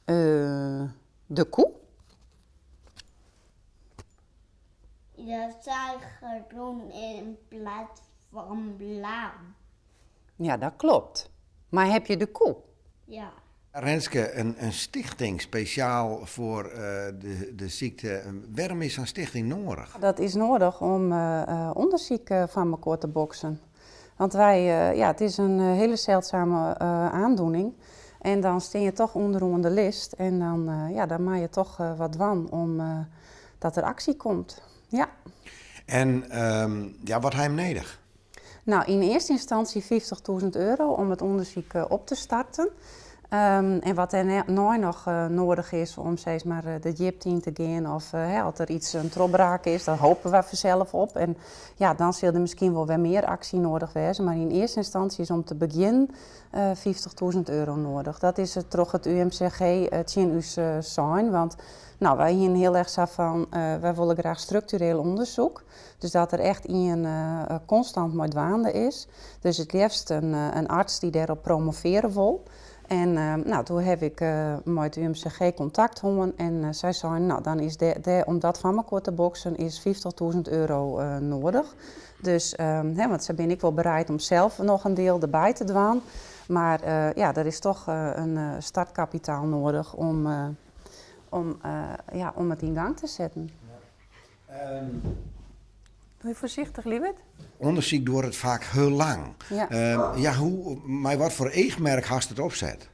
De koe? Je zei groen in plaats van blau. Ja, dat klopt. Maar heb je de koe? Ja. Renske, in stichting spesjaal foar de sykte. Wêrom is sa'n stichting noadich? Dat is noadich om ûndersyk foar mekoar te boksen. Want wy, ja, it is in hiele seldsame oandoening en dan stean je toch ûnderoan de list en dan, ja, dan moatte je toch wat dwaan om dat der aksje komt. Ja. En ja, wat ha jim nedich? Nou, yn earste ynstânsje 50.000 euro om it ûndersyk op te starten. En wat dêrnei noch noadich is om sis mar de djipte yn te gean of as der iets in trochbraak is, dat hoopje wy fansels op. En ja, dan sil der miskien wol wer mear aksje noadich wêze. Mar yn earste ynstânsje is om te begjinnen 50.000 euro noadich. Dat is troch it UMCG tsjin ús sein, want no, wy hienen hiel erch sa fan wy wolle graach struktureel ûndersyk. Dus dat der echt ien konstant mei dwaande is. Dus it leafst in arts dy't dêrop promovearje wol. En no, doe haw ik mei it UMCG kontakt hân en sy seinen, no dan is dêr om dat foar mekoar te boksen is 50.000 euro noadich. Dus, hè, want sy binne ek wol bereid om sels noch in diel derby te dwaan. Mar ja, der is toch in startkapitaal noadich om, om, ja, om it yn gang te setten. Doe foarsichtich, lieverd. Undersyk duorret faak hiel lang. Ja. Ja, hoe, mei wat foar eachmerk hast it opset?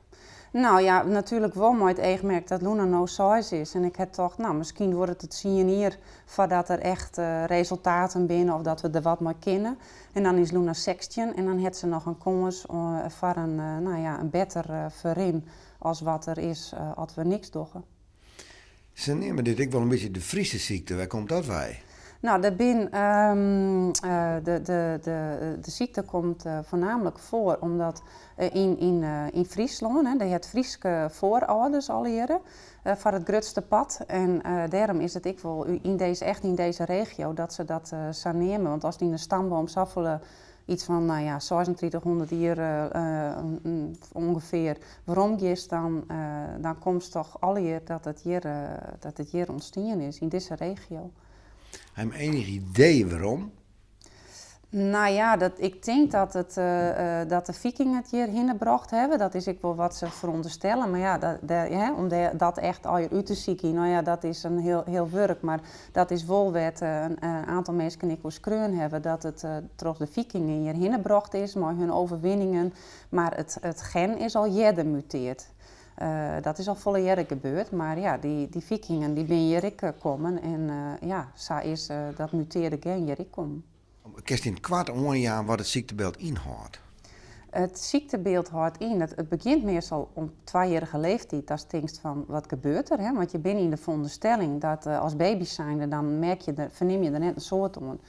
No ja, natuerlik wol mei it eachmerk dat Luna no seis is. En ik ha tocht, no, miskien duorret it tsien jier foardat der echt resultaten binne of dat we der wat mei kinne. En dan is Luna 16 en dan hat se noch in kâns foar in, no ja, in better ferrin as wat der is as we niks dogge. Se neame dit ek wol in bytsje de Friese sykte, wêr komt dat wei? No, der bin, de, de, de, de sykte komt foarnaamlik foar omdat yn, yn, yn Fryslân, hè, dy hat Fryske foarâlders allegearre foar it grutste part. En dêrom is it ek wol yn dizze, echt yn dizze regio dat se dat sa neame. Want ast yn de stamboom safolle iets fan, no ja, 3600 jier ûngefear werom giest, dan, dan komst toch allegear dat it hjir, dat it hjir ûntstien is, yn dizze regio. Ha jim ienich idee wêrom? No ja, dat, ik tink dat, it, dat de Vikingen it hjir hinne brocht hawwe. Dat is ek wol wat se ferûnderstelle. Mar ja, dat, hè, om dat echt allegear út te sykjen, no ja, dat is in hiel, hiel wurk. Mar Dat is wol wêr't in oantal minsken ek oer skreaun hawwe, dat it troch de Vikingen hjirhinne brocht is mei hun overwinningen, mar it gen is al earder muteard. Dat is al folle earder gebeurd, mar ja, dy Vikingen dy binne hjir ek kommen en ja, sa is dat mutearde gen hjir ek kommen. Kinst yn it koart oanjaan wat it syktebyld ynhâldt? It syktebyld hâldt yn, it begjint meastal om twajierrige leeftiid, datst tinkst fan wat gebeurt der, hè? Want je binne yn de ferûnderstelling dat as baby zijnde dan merk je der, fernim je der net in soad oan.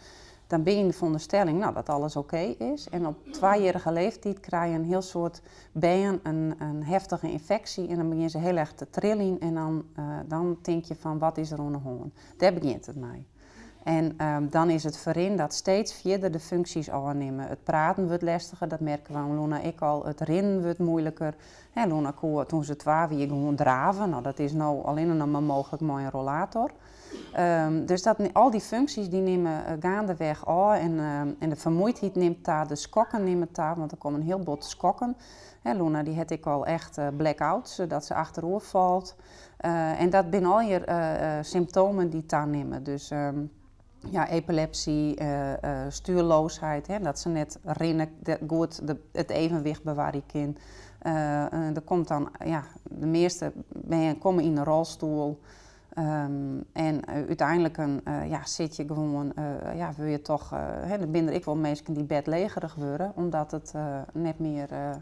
Dan bin je yn de ferûnderstelling no, dat alles oké is en op twajierrige leeftiid krije in hiel soad bern in heftige ynfeksje en dan begjinne se hiel erch te triljen en dan, dan tink je fan wat is der oan de hân. Dêr begjint it mei. En dan is it ferrin dat steeds fierder de funksjes ôfnimme. It praten wurdt lestiger, dat merke we oan Luna ek al. It rinnen wurdt muoiliker. Hè, Luna koe toen se twa wie gewoan drave. No, dat is no allinne noch mar mooglik mei in rollator. Dus dat, al dy funksjes dy nimme gaandeweg ôf en, en de fermuoidheid nimt ta, de skokken nimme ta, want der komme in hiel bot skokken. Hè, Luna dy hat ek al echt blackouts, dat se achteroer falt. En dat binne allegear symptomen dy't tanimme. Dus ja, epilepsy, stuurloosheid, hè, dat se net rinne, goed it evenwicht bewarje kin. Der komt dan, ja, de measte bern komme yn in rolstoel. En úteinlik ja, sit je gewoan, ja, wurde je toch, hè, der binne der ek wol minsken dy't bedlegerich wurde, omdat it net mear,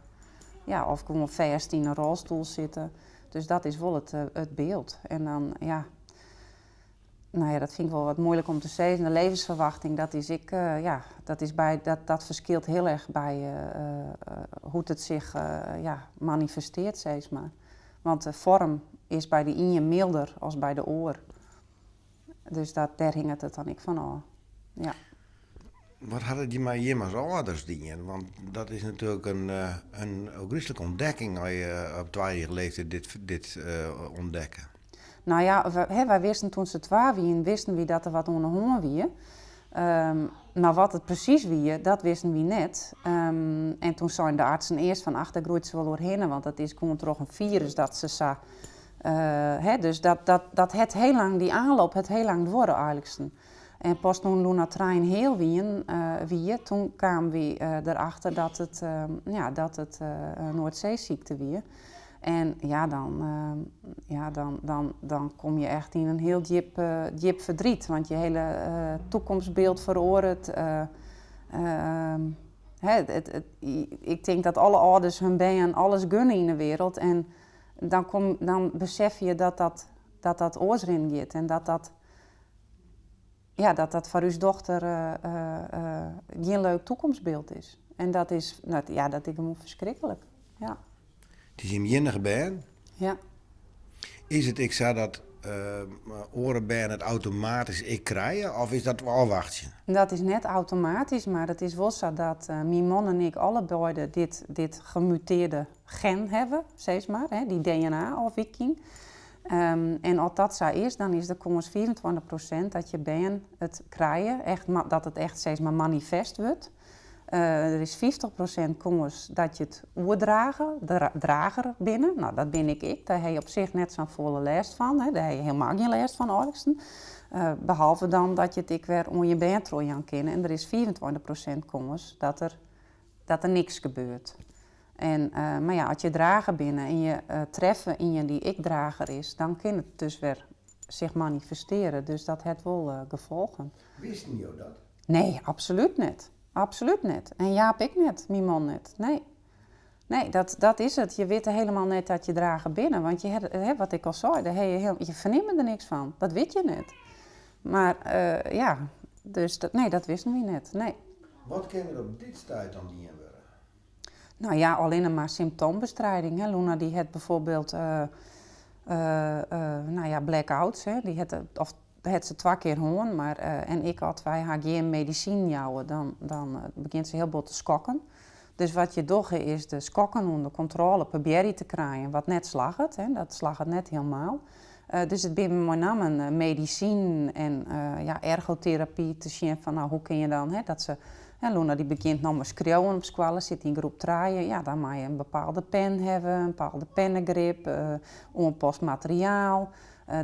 ja, of gewoan fêst yn in rolstoel sitte. Dus dat is wol it byld. En dan, ja, no ja, dat fyn ik wol wat muoilik om te sizzen. De levensferwachting, dat is ek, ja, dat is by, dat, dat ferskilt hiel erch by hoe't it sich, ja, manifesteart, sis mar. Want de foarm is by de ien mylder as by de oar. Dus dat, dêr hinget it dan ek fan ôf. Ja. Wat hat it mei jim as âlders dien? Want dat is natuerlik in, in ôfgryslike ûntdekking as je op twajierrige leeftiid dit, dit ûntdekke. No ja, wy wisten toen se twa wienen, wisten wy dat der wat oan de hân wie. Mar wat it presys wie, dat wisten wy net. En toen seinen de artsen earst fan ach, dêr groeit se wol oerhinne, want dat is gewoan troch in firus dat se sa. Hè, dus dat, dat, dat hat hiel lang, dy aanloop hat hiel lang duorre eigenliksten. En pas toen Luna trijenheal wienen, wie, toen kamen wy derachter dat it, ja, dat it Noardseesykte wie. En ja, dan, ja, dan, dan, dan kom je echt yn in hiel djip, djip verdriet. Want je hiele toekomstbyld feroaret. Hè, it, ik tink dat alle âlders hun bern alles gunne yn 'e wereld. En dan, kom, dan besef je dat dat, dat, dat oars rinnen giet. En dat dat, ja, dat dat foar ús dochter gjin leuk toekomstbyld is. En dat is, ja, dat is gewoan ferskriklik. Ja. It is jim iennige bern. Ja. Is it ek sa dat oare bern it automatysk ek krije of is dat ôfwachtsjen? Dat is net automatysk, mar it is wol sa dat myn man en ik allebeide dit, dit gemutearde gen hawwe, sis mar, hè, dy DNA-ôfwiking. En as dat sa is, dan is de kâns 25% dat je bern it krije, echt, dat it echt sis mar manifest wurdt. Der is 50% kâns dat je it oerdrage, drager binne. No, dat bin ik ek. Dêr ha je op sich net sa'n folle lêst fan. Hè. Dêr ha je hielendal gjin lêst fan eigenliksten. Behalve dan dat je it ek wer oan je bern trochjaan kinne. En der is 25% kâns dat der, dat der niks gebeurt. En, mar ja, as je drager binne en je treffe ien dy't ek drager is, dan kin it dus wer sich manifestearje. Dus dat hat wol gefolgen. Wisten jo dat? Nee, absolút net. Absolút net. En Jaap ek net, myn man net. Nee. Nee, dat, dat is it. Je witte hielendal net dat je drager binne. Want je, hè, wat ik al sei, dêr ha je, hiel, je fernimme der niks fan. Dat witte je net. Mar ja, dus dat, nee, dat wisten wy net. Nee. Wat kin der op dit stuit dan dien wurde? No ja, allinne mar symptoombestrijding. Hè. Luna dy hat byfoarbyld no ja, blackouts. Hè. Dy hat, of hat se twa kear hân, mar en ek as wy har gjin medisinen jouwe, dan, dan begjint se hiel bot te skokken. Dus wat je dogge is de skokken ûnder kontrôle probearje te krijen, wat net slagget. Hè. Dat slagget net hielendal. Dus it binne mei nammen medisinen en ja, ergoterapy te sjen fan no, hoe kin je dan, hè, dat se, hè, Luna dy begjint no mei skriuwen op skoalle, sit yn groep trije, ja, dan mei je in bepaalde pen hawwe, in bepaalde pennegrip, oanpast materiaal.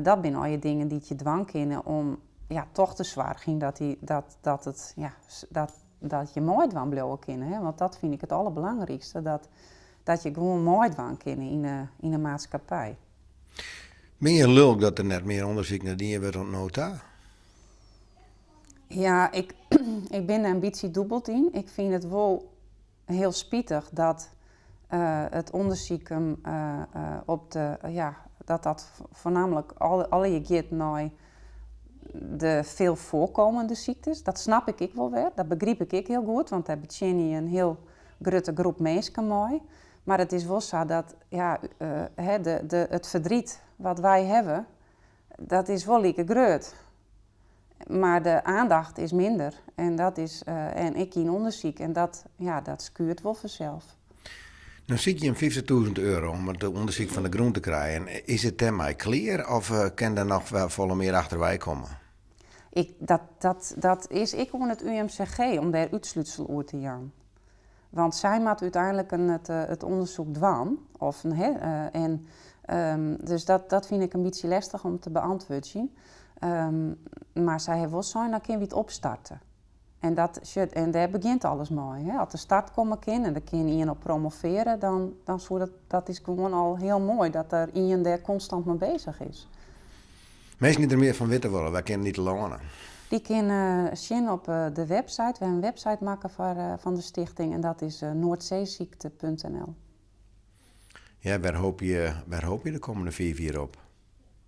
Dat binne allegear dingen dy't je dwaan kinne om ja, toch te soargjen dat, dy, dat, dat, it, ja, dat, dat je meidwaan bliuwe kinne. Hè? Want dat fyn ik it alderbelangrykste, dat, dat je gewoan meidwaan kinne yn 'e maatskippij. Binne je lulk dat der net mear ûndersyk nei dien wurdt oant no ta? Ja, ik, ik bin der in bytsje dûbeld yn. Ik fyn it wol hiel spitich dat it ûndersyk him op de, ja, dat dat foarnaamlik allegear giet nei de veel voorkomende syktes. Dat snap ik ek wol wer, dat begryp ik ek hiel goed, want dêr betsjinje je in hiel grutte groep minsken mei. Mar it is wol sa dat ja, de, de, it ferdriet wat wy hawwe, dat is wol like grut. Mar de oandacht is minder en dat is, en ek yn ûndersyk en dat, ja, dat skuort wol fansels. No sykje jim 50.000 euro om it ûndersyk fan de grûn te krijen. Is it dêrmei klear of kin der noch folle mear achterwei komme? Ik, dat, dat, dat is ek oan it UMCG om dêr útslútsel oer te jaan. Want sy moat úteinlik it, it ûndersyk dwaan. Of, hè, en, dus dat, dat fyn ik in bytsje lestich om te beäntwurdzjen. Mar sy ha wol sein, dan kinne wy it opstarte. En, dat, en dêr begjint alles mei. Hè. As de start komme kin en der kin ien op promovearje, dan, dan soe dat, dat is gewoan al hiel moai dat der ien dêr konstant mei beuzich is. Minsken dy't der mear fan witte wolle, wêr kinne dy telâne? Dy kinne sjen op de website. We hawwe in website makke foar, fan de stichting en dat is noordzeeziekte.nl. Ja, wêr hoopje, wêr hoopje de kommende 5 jier op?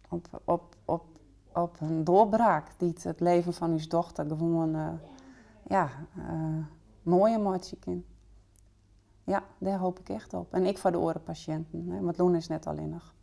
Op, op, op, op in doarbraak dy't it leven fan ús dochter gewoan ja, moaier meitsje kin. Ja, dêr hoopje ik echt op. En ek foar de oare pasjinten, hè, want Luna is net allinnich.